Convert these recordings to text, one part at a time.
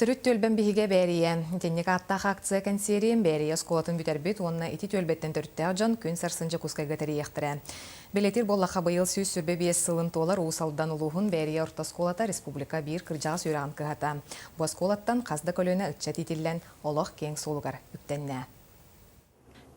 Төрүт түөлбэм биһигэ Бээрийэ. Итинник ааттаах акция кэнсиэри Бээрийэ оскуолатын бүтэрбит уонна ити түөлбэттэн төрүттээх дьон күн сарсын Дьокуускайга тэрийиэхтэрэ. Бэлиэтиир буоллахха, быйыл 125 сылын туолар Уус Алдан улууһун Бээрийэ орто оскуолата республика биир кырдьаҕас үөрэҕин кыһата. Бу оскуолаттан хас да көлүөнэ ыччат иитиллэн, олох киэҥ суолугар үктэннэ.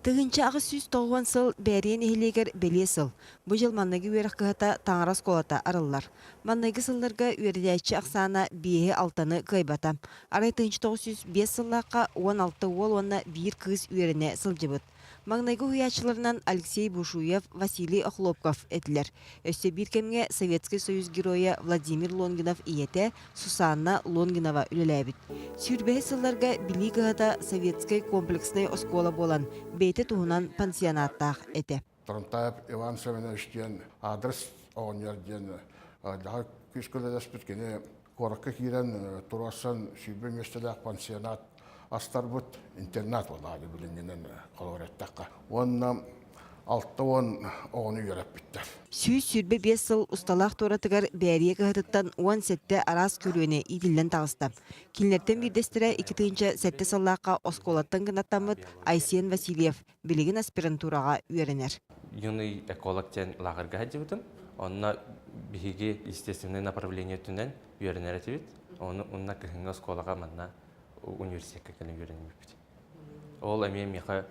1890 сыл Бээрийэ нэһилиэгэр бэлиэ сыл. Бу дьыл манныгы үөрэх кыһата Таҥара оскуолата арыллар. Манныгы сылларга үөрэнээччи ахсаана биэһи-алтаны кыайбата. Арай 1905 сыллаахха 16 уол уонна биир кыыс үөрэнэ сылдьыбыт. Маҥнайгы уһуйааччыларынан Алексей Бушуев, Василий Охлопков этилэр. Өссө биир кэмҥэ Советскай Союз Геройа Владимир Лонгинов ийэтэ Сусанна Лонгинова үлэлээбит. Сүүрбэһис сылларга Билии кыһата советскай комплекснай оскуола буолан, бэйэтэ туһунан пансионаттаах этэ. Турантаев Иван Семенович диэн адрес оҕонньор диэн дьаһал күүскэ үлэлэспит кини куоракка киирэн туруорсан 20 миэстэлээх пансионат астарбыт интернат буолаады билиҥҥинэн холобур эттэххэ уонна 60 оҕону үөрэппиттэр. 125 сыл усталаах туоратыгар Бээрийэ кыһатыттан 17 араас көлүөнэ иитиллэн таҕыста. Кинилэртэн биирдэстэрэ 2007 сыллаахха оскуолаттан кынаттаммыт Айсен Васильев билигин аспирантураҕа үөрэнэр. Юный эколог диэн лааҕырга сылдьыбытым. Онно биһиги естественное направление өттүнэн үөрэнэр этибит. Ону уонна кыһыҥҥы оскуолаҕа манна университекка кэлэн үөрэннибиппит. Ол эмиэ миэхэ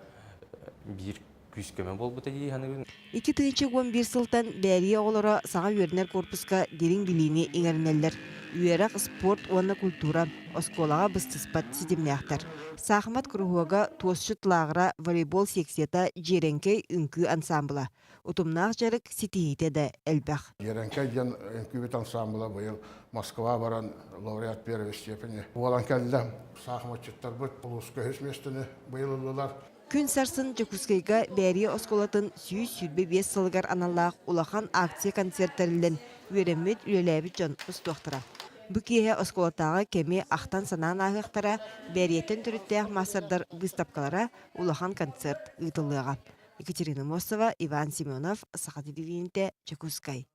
биир күүс-көмө буолбута дии саныыбын. 2011 сылтан Бээрийэ оҕолоро саҥа үөрэнэр корпуска дириҥ билиини иҥэринэллэр. Үөрэх, спорт уонна культура оскуолаҕа быстыспат ситимнээхтэр. Саахымат куруһуога, туосчут лааҕыра, волейбол секцията, дьиэрэҥкэй үҥкүү ансаамбыла. Утумнаах дьарык ситиһиитэ да элбэх. Дьиэрэҥкэй диэн үҥкүүбүт ансаамбыла быйыл Москва баран лауреат первой степени буолан кэллэ. Саахыматчыттарбыт улууска үһүс миэстэни быйыл ыллылар. Күн сарсын Дьокуускайга Бээрийэ оскуолатын 125 сылыгар аналлаах улахан акция-концерт тэриллэн, үөрэммит, үлэлээбит дьон устуохтара. Бу киэһэ оскуолатааҕы кэми ахтан-санаан ааһыахтара, Бээрийэттэн төрүттээх маастардар быыстапкалара, улахан концерт ыытыллыаҕа. Екатерина Мосова, Иван Семенов, Саха телевидениетэ, Дьокуускай.